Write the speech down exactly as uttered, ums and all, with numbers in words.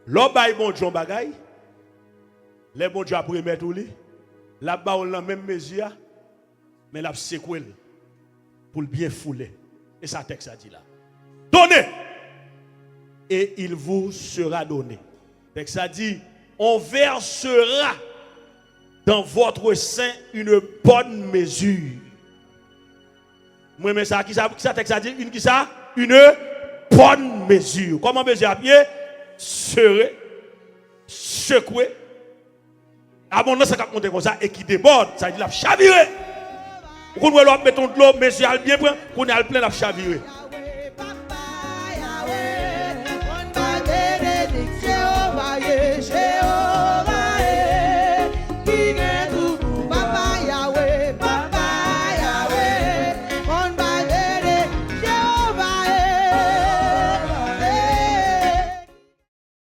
Lè w bay Bondye yon bagay, lè Bondye ap remèt ou li, l ap ba w l nan menm mezi a, men l ap sekwe l pou l byen foule. E sa tèks la di la. Donnez, et il vous sera donné. Tèks la di, on versera dans votre sein une bonne mesure. Mwen renmen sa. Kisa, kisa tèks la di? Une kisa? Une bonne mesure. Kòman mezi ap ye? Sere, sekwe. Abondans k ap monte konsa e ki debòd, sa vle di l ap chavire. Ou konn wè lè w ap met yon dlo, mezi a l byen pran, kounye a l plen, l ap chavire.